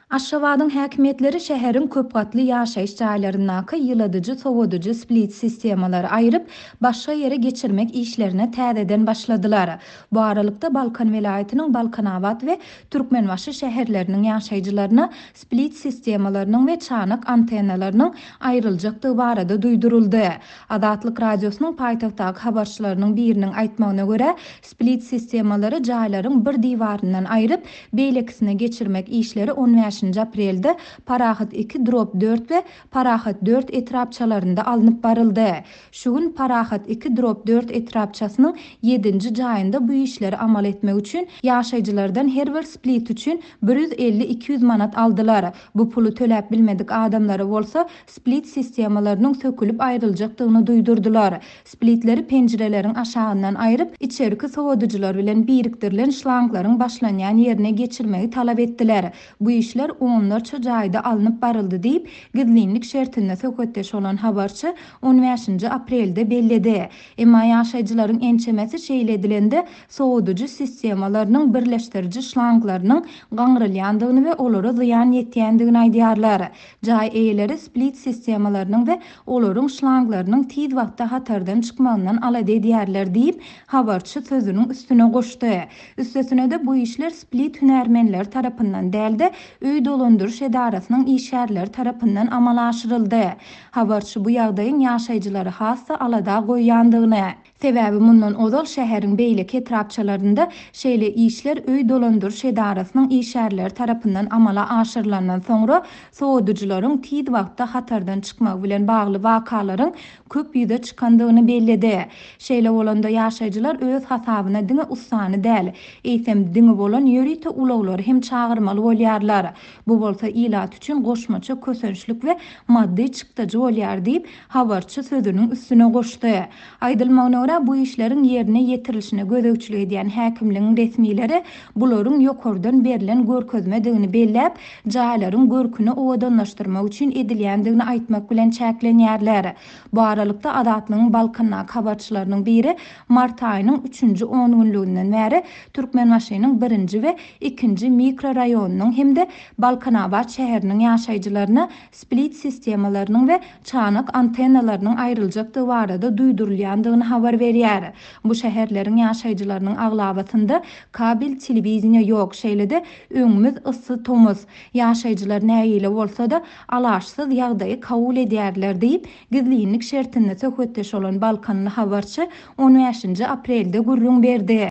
Aşgabadyň häkimiýetleri şäheriň köp gatly ýaşaýyş jaýlaryndaky ýyladyjy-sowadyjy split-sistemalary aýryp, başga ýere geçirmek işlerine täzeden başladylar. Bu aralykda, Balkan welaýatynyň Balkanabat we Türkmenbaşy şäherleriniň ýaşaýjylaryna split-sistemalarynyň we çanak antennalarynyň aýryljakdygy barada duýduryldy. Azatlyk Radiosynyň paýtagtdaky habarçylarynyň biriniň aýtmagyna görä, Split sistemalary jaýlaryň bir diwaryndan aýryp, beýlekisine geçirmek işleri on bäşinji aprelde Parahat iki drop dört we Parahat dört etrapçalarynda alnyp baryldy. Şu gün Parahat iki drop dört etrapçasynyň ýedinji jaýynda bu işleri amal etmek üçin ýaşaýjylardan her bir split üçin bir 150-200 manat aldylar. Bu puly töläp bilmedik adamlara bolsa split sistemalarynyň sökülip aýryljakdygyny duýdurdylar. Splitleri penjireleriň aşagyndan aýryp, içerki sowadyjylar bilen birikdirilen şlanglaryň başlanýan ýerine geçirmegi talap etdiler. Bu işler onlarça jaýda alnyp baryldy diýip, gizlinlik şertinde söhbetdeş bolan habarçy on bäşinji aprelde belledi. Emma ýaşaýjylaryň ençemesi şeýle edilende sowadyjy sistemalarynyň birleşdiriji şlanglarynyň gaňrylýandygyny we olara zyýan ýetýändigini aýdýarlar. Jaý eýeleri split sistemalarynyň we olaryň şlanglarynyň tiz wagtda hatardan çykmagyndan alada edýärler diýip, habarçy sözüniň üstüne goşdy. Üstesine-de, bu işler split hünärmenleri tarapyndan däl-de, öý dolandyryş edarasynyň işgärleri tarapyndan amala aşyryldy. Habarçy bu ýagdaýyň ýaşaýjylary has-da alada goýýandygyny, Sebäbi mundan ozal şäheriň beýleki etrapçalarynda şeýle işler öý dolandyryş edarasynyň işgärleri tarapyndan amala aşyrylandan soňra sowadyjylaryň tiz wagtda hatardan çykmagy bilen bagly wakalaryň köp ýüze çykandygyny belledi. Şeýle bolanda ýaşaýjylar öz hasabyna diňe ussany däl, eýsem diňi bolan ýörite ulaglary hem çagyrmaly bolýarlar. Bu bolsa ilat üçin goşmaça kösençlik we maddy çykdajy bolýar diýip, habarçy sözüniň üstüne goşdy. Aýdylmagyna görä, bu işleriň ýerine ýetirilişine gözegçilik edýän häkimligiň resmileri bularyň ýokardan berlen görkezmedigini belläp, jaýlaryň görküni owadanlaşdyrmak üçin edilýändigini aýtmak bilen çäklenýärler. Bu aralykda, Azatlygyň Balkandaky habarçylarynyň biri mart aýynyň üçünji ongünlüginden bäri Türkmenbaşynyň birinji we ikinji mikroraýonynyň hem-de Balkanabat şäheriniň ýaşaýjylaryna split sistemalarynyň we çanak antennalarynyň aýryljakdygy barada duýdurylýandygyny habar berýär. Bu şäherleriň ýaşaýjylarynyň aglabasynda kabel telewideniýe ýok, şeýle-de öňümiz yssy tomus. Ýaşaýjylar nägile bolsa-da, alaçsyz ýagdaýy kabul edýärler diýip, gizlinlik şertinde söhbetdeş bolan balkanly habarçy on bäşinji aprelde gürrüň berdi.